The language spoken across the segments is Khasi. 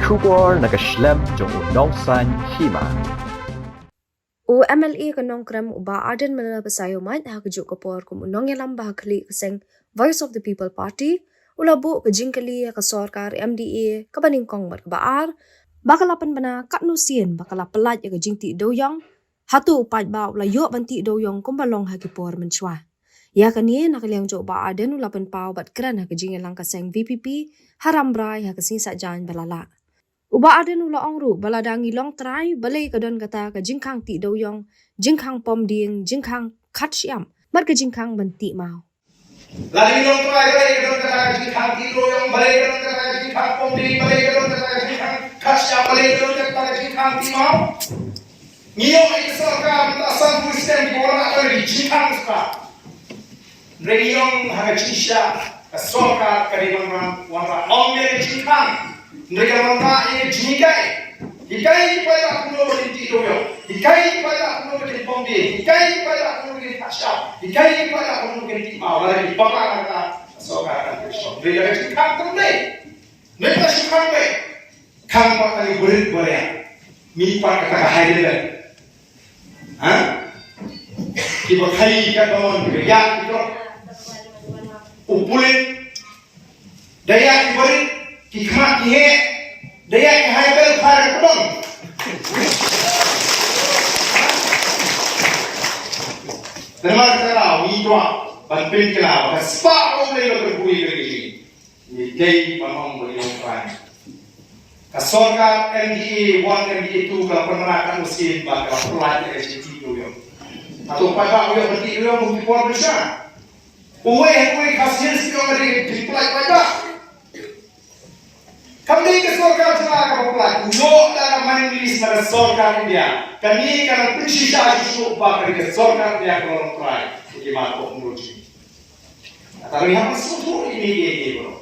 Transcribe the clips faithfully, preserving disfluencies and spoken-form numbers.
Khubor na ka shlem jong u Nongsaiñ Hima. U M L A ka Nongkrem u Bah Ardent Miller Basaiawmoit ha kajuh ka por kum u nongïalam ba ha khlieh ka seng Voice of the People Party u la buh ka jingkylli ïa ka sorkar M D A kaba nyngkong bad kaba ar ba ka la pynbna katno sien ba ka la pyllait ïa ka jingtih dewïong, hato u paidbah u la ïoh ban tih dewïong kumba long ha ki por mynshuwa. Ïa kane na ka liang jong u Bah Ardent u la pynpaw bad kren ha ka jingïalang ka seng V P P ha Rambrai ha ka sngi Saitjaiñ ba la lah. U Bah Ardent u la ong ruh ba lada ngi long trai balei ka don kata ka jingkhang tih dewïong, jingkhang pom dieng, jingkhang khat shyiap bad ka jingkhang ban tih maw. Lada ngi long trai balei ka don kata ka jingkhang tih dewïong, balei ka don kata ka jingkhang pom dieng, balei ka don kata ka jingkhang khat shyiap, balei ka don kata ka jingkhang tih maw. Ngi ïoh ïa ka sorkar mynta sanphew snem ki wanrah tang ki jingkhang sorkar. Hynrei ngi ong ha ka jingshisha ka sorkar ka dei ban wanrah, wanrah ym ïa ka jingkhang. Hynrei ka wanrah ïa ka jinghikai. Hikai ki paidbah kumno ba kin tih dewïong. Hikai ki paidbah kumno ba kin pom dieng. Hikai ki paidbah kumno ba kin khat shyiap. Hikai ki paidbah kumno ba kin tih maw. Lada ki bakla kata ka sorkar kan pynshong. Hynrei da ka jingkhang kam dei. Mynta shu khang beit. Khang pat tang ïa u barit baria. Mih pat kata ka high level. Ha? Kiba khaii ka don, kiba ïaid ki don. U pulit. Da ïaid ki barit, ki khmat ki heh. Da ïaid ki high level, phara ka don. Namar kata ngi kwah ban pynkylla ba ka spah U Blei ba ka bui ka ri. Ngi dei ban ong ba ngi long trai. Ka sorkar M D A one, M D A two ka la pynbna katno sien ba ka la pyllait ïa ka jingtih dewïong. Hato paidbah u ïoh ban tih dewïong ha ki por mynshuwa? Uwei ha uwei Khasi Hills u ïoh ban tih, pyllait paidbah. Kam dei ka sorkar jylla kaba pyllait, u ïoh da ka mining lease na ka sorkar India. Kane ka nang pynshisha shuh shuh ba ka dei ka sorkar India kaba long trai. Ki mat ko kumno jingim. Kata ngi hap ban sngewthuh ïa kine kiei kiei baroh.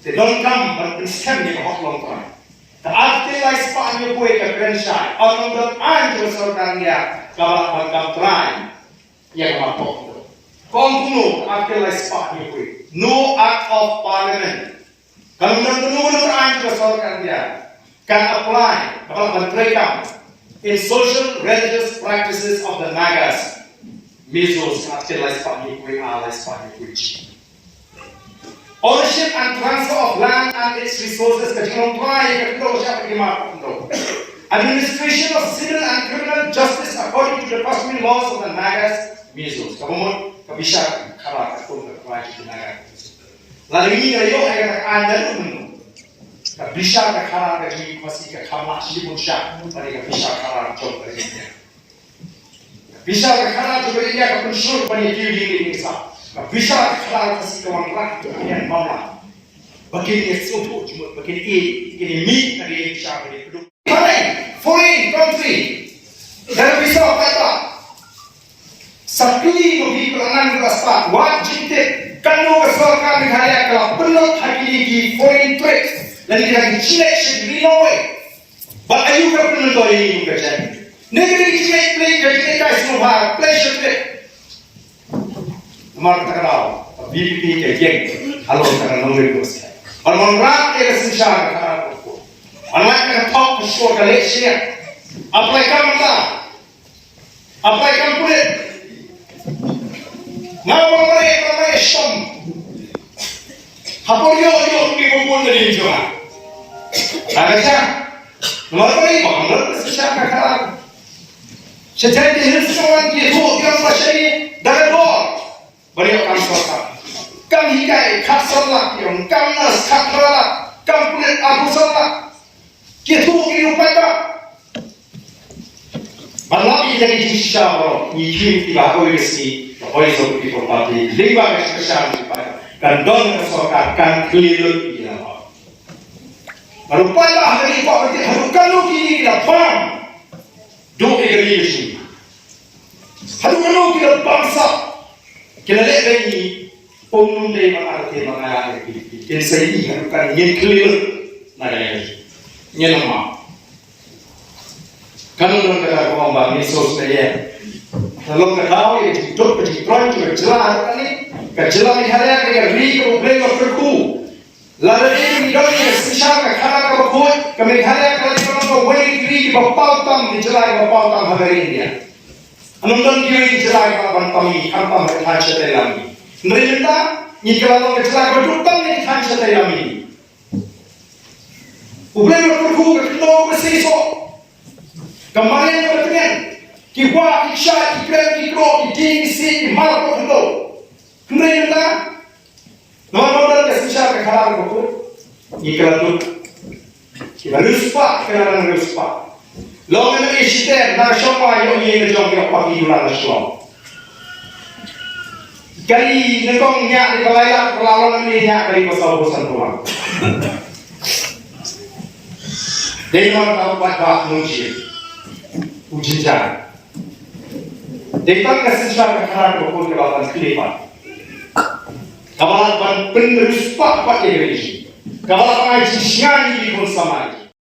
Te donkam ban pynskhem ïa ka hok longtrai. Ka Article lai spah hynñiew phew ka kren shai, ym don aiñ jong ka sorkar India kaba lah ban kam trai ïa ka markhok. Ka ong kumno ka Article lai spah hynñiew phew? No Act of Parliament. Kan don kano kano ka aiñ jong ka sorkar India kan apply, kaba lah ban treikam in social religious practices of the Nagas, Mizos, Article lai spah hynñiew phew A, lai spah hynñiew phew G. Ownership and transfer of land and its resources, ka jinglong trai ka kyndoh sha ka dima ka kyndoh. Administration of civil and criminal justice according to the customary laws of the Nagas, Mizos. Kaba mut ka bishar khadar ka kum ka trai jong ki Naga. Lada ngi la ïoh ïa kata ka aiñ da mynno, ka bishar ka khadar ka jong ngi Khasi ka kham lah shibun shah ban ïa ka bishar khadar jong ka India. Ka bishar ka khadar jong ka India ka pynshlur ban ïa kiew ïing ki sa. Ka bishar ka khadar Khasi ka wanrah ka ïa mamla ba kin ïa sngewthuh jingmut, ba kin ïa, kin ïa mih na ka ïing bishar ban ïa pynduh. Foreign, foreign country. Dara pisa paidbah. Sa kylli ma phi, phi la nang, phi la stad, wad jingtip. Kano ka sorkar Meghalaya ka la pynlut ha kine ki foreign trips? Lane ki dang jingleit sha ki ri Norway. Bad aïu ka pynlut ïa ki kum ka jait? Ne ka dei jingleit, leit ka jingleit kai sngewbha, pleasure trip. Namar kata ka daw ka V P P ka ïeng halor kata ka nongrim ka basngiat. Ban wanrah ïa ka synshar ka khadar ka kyrkhu. Ban lait na ka thok ka shkor ka leh shiliang. Apply kam mynta. Apply kam pulit. Nga ba mareh ba mareh shong. Hapor ïoh ïoh ki bun bun na ding jong nga. Ka ka sha. Namar balei? Ba ka mut ka synshar ka khadar. Sha Jaintia Hills jong ngi ki ïathuh ki ong ba shane da ka dor. Ba ïoh kam sorkar. Kam hikai khatsan lak, ïoh kam nurse khatphra lak, kam pulit arphew san lak. Ki ïathuh ki ïoh paidbah. Ban lap ïa kane ka jingshisha baroh, ngi khie ki ba ha kawei ka sngi, ka Voice of the People Party lyngba ka shisha jong ki paidbah kan don ka sorkar kan khlieh lut ïa ki. Bad u paidbah ha kane ka por, haduh kano kine ki la bam. Duh ïa ka ri ka jong ngi. Haduh kano ki la bamsap, ki la leh beiñ, um nym dei ban artatien ban ailad ïa ki, kin sa ïohi haduh katne ngin khlieh lut na ka liang jong ngi. Ngin ym map. Kan ym don kata ka ong ba ngin sngewsynei ïa. Ka long ka daw ïa ka jingduk ka jingtroiñ jong ka jylla haduh katne. Ka jylla Meghalaya ka dei ka ri kaba U Blei u la kyrkhu. Lada ngi don ïa ka synshar ka khadar kaba khuid, ka Meghalaya ka la dei ban long kawei na ki ri kiba paw tam, ki jylla kiba paw tam ha ka ri India. Ym don kiwei ki jylla kiba lah ban tam ïa ngi, khamtam ha ka thaiñ shatei lam ïa ngi. Hynrei mynta ngi ka la long ka jylla kaba duk tam na ki thaiñ shatei lam ïa ngi. U Blei u la kyrkhu ka khyndew kaba seisoh. Ka mariang kaba tngen. Ki wah, ki kshaid, ki krem, ki kdoh, ki dieng, ki siej, ki mar hapoh khyndew. Hynrei mynta, namar ba don ka synshar ka khadar kaba khuid, ngi ka la duk. Kiba riewspah, kiba nang riewspah. Long M L A shiteng, na shong wai ïoh ïing la jong ïoh party duna la shlong. Kali nyngkong ñiah dei ba lai lak, ba la long M L A ñiah kali ba saw phew san phew lak. Dei namar ka u paidbah nongshim, u jynjar. Dei tang ka synshar ka khadar kaba khuid kaba lah ban khleh pat, kaba lah ban pynriewspah pat ïa ka ri, kaba lah ban ai jingsngew ïa ki khun samla.